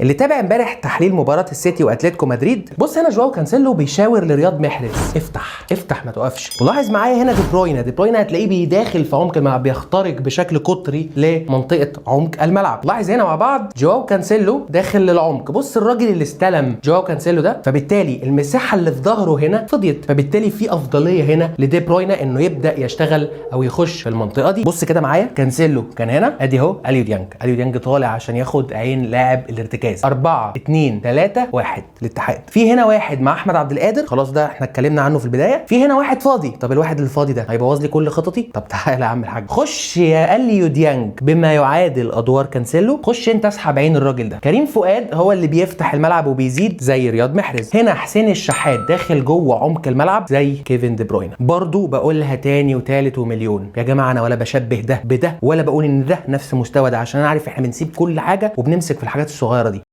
اللي تابع امبارح تحليل مباراة السيتي واتلتيكو مدريد، بص هنا جواو كانسيلو بيشاور لرياض محرز، افتح افتح ما توقفش. ولاحظ معايا هنا دي بروينا، دي بروينا هتلاقيه بيداخل في عمق الملعب، بيخترق بشكل قطري لمنطقه عمق الملعب. لاحظ هنا مع بعض جواو كانسيلو داخل للعمق، بص الراجل اللي استلم جواو كانسيلو ده، فبالتالي المساحة اللي في ظهره هنا فضيت، فبالتالي في افضلية هنا لدي بروينا انه يبدا يشتغل او يخش في المنطقة دي. بص كده معايا، كانسيلو كان هنا، ادي اهو اليو ديانج، اليو ديانج طالع عشان ياخد عين لاعب الارتكاز. 4 2 3 1 الاتحاد. في هنا واحد مع احمد عبد القادر، خلاص ده احنا اتكلمنا عنه في البداية. في هنا واحد فاضي، طب الواحد الفاضي ده هيبوظ لي كل خططي. طب تعالى يا عم الحاج، خش يا اليو ديانج بما يعادل ادوار كانسيلو، خش انت اسحب عين الراجل ده. كريم فؤاد هو اللي بيفتح الملعب وبيزيد زي رياض محرز. هنا حسين الشحات داخل جوه عمق الملعب زي كيفن دي بروينا. برضو بقولها تاني وتالت ومليون يا جماعة، انا ولا بشبه ده بده ولا بقول ان ده نفس مستوى ده، عشان انا عارف احنا بنسيب كل حاجة وبنمسك في الحاجات الصغيرة دي.